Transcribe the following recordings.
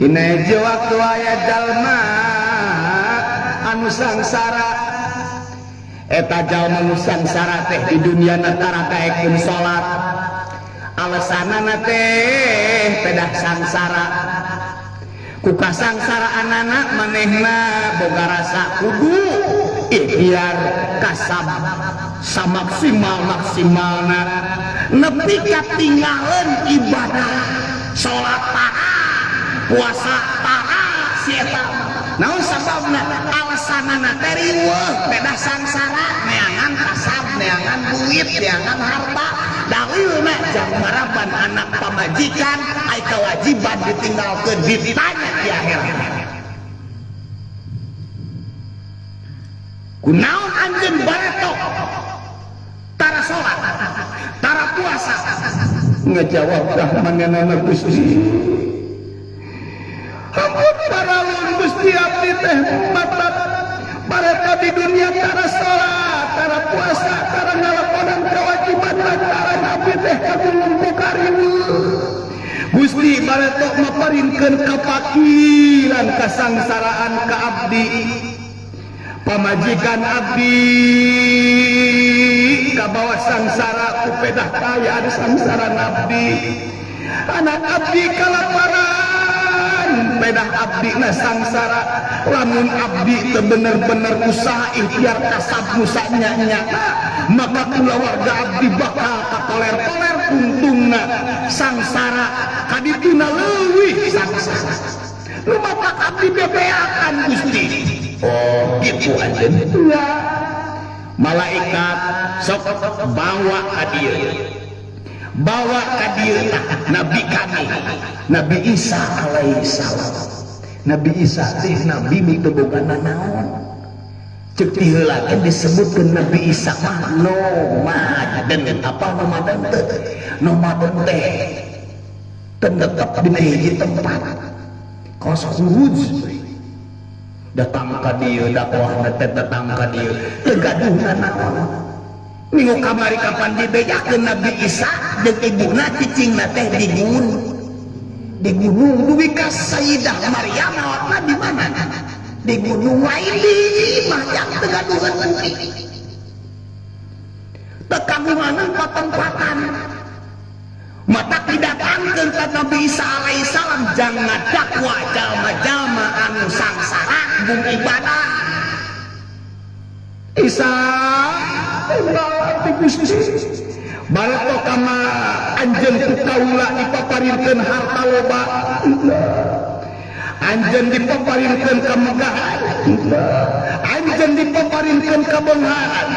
Dina hiji waktu aya jalma anu sangsara. Eta jalma nu sangsara teh di dunia tara daekeun salat. Alasanana teh pedah sangsara. Ku kasangsaraanana manehna boga rasa kudu ikhtiar kasab samaksimal-maksimalna nepi katinggalan ibadah salat tara, puasa tara si eta. Naon sababna? Alasanana teh riweuh pedah sangsara, neangan kasab, neangan duit, neangan harta. Dalilna jang maraban anak pamajikan, ai kewajiban ditinggalkeun ditanya di akhirat. Kunaon anjeun bareto tara salat, tara puasa? Ngajawab dah manehna, Gusti. Ampun paralun Gusti, abdi teh mata bareto di dunia tara salat, tara puasa, tara ngalakonan kewajiban lantaran abdi teh kagungan ku kariweuh. Gusti, bareto maparinkeun kapakiran kasangsaraan ka abdi. Pamajikan abdi kabawa sangsara ku pedah kayaan sangsara abdi. Anak abdi kalaparan pedah abdi na sangsara. Lamun abdi teu bener-bener usaha ikhtiar kasab nu sanya-nyana, maka kulawarga abdi bakal katoler-toler tungtungna sangsara, kadituna leuwih sangsara. Lumatak abdi bebeakan, Gusti. Oh, gitu anjeun. Ya. Malaikat sok bawa ka dieu. Bawa ka dieu tah nabi kami, Nabi Isa alaihi salam. Nabi Isa teh nabi nu teu boga nanaon. Ceuk ti heula ge disebutkeun Nabi Isa mah nomaden. Apa nomaden teh? Nomaden teh teu tetep dina hiji tempat. Kos khuruj datang ka dieu, dakwahna teh datang ka dieu, teu gaduh nanaon. Minggu kamari kapan dibejakeun Nabi Isa jeung ibuna cicingna teh di gunung. Di gunung dugi ka Sayyidah Maryam maotna di mana? Di gunung, lain di imah yang teu gaduheun bumi. Teu kagunganan patempatan. Mata didatangkeun ka Nabi Isa alaihi salam jangan dakwah jalma-jalma anu sangsara bung ibadah. Isa Gusti, bareto kama anjeun ku kaula dipaparinkeun harta loba, anjeun dipaparinkeun kemegahan, anjeun dipaparinkeun kebeungharan.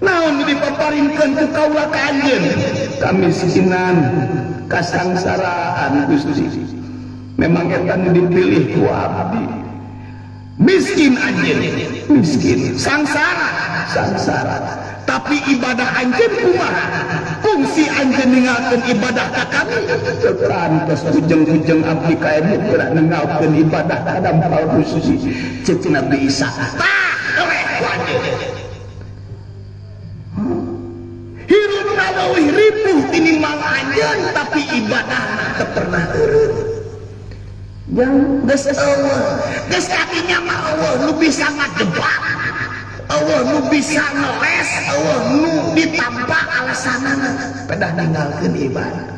Naon dipaparinkeun ku kaula ka anjeun? Kamiskinan, kasangsaraan. Gusti, memang eta nu dipilih ku abdi. Miskin anjeun, miskin, sangsara, sangsara, tapi ibadah anjeun kumaha? Kungsi anjeun ninggalkeun ibadah ka kami. Teu kantos ujeng-ujeng abdi kaemu geura ninggalkeun ibadah ka dampal Gusti. Ceuk Nabi Isa, tah eleh ku anjeun. Hirupna leuwih ripuh tinimbang anjeun, tapi ibadahna teu pernah eureun. Yang geus eueuh, geus kadinya mah eueuh nu bisa ngajebak, eueuh nu bisa ngeles, eueuh nu ditampa alasanana pedah ninggalkeun ibadah.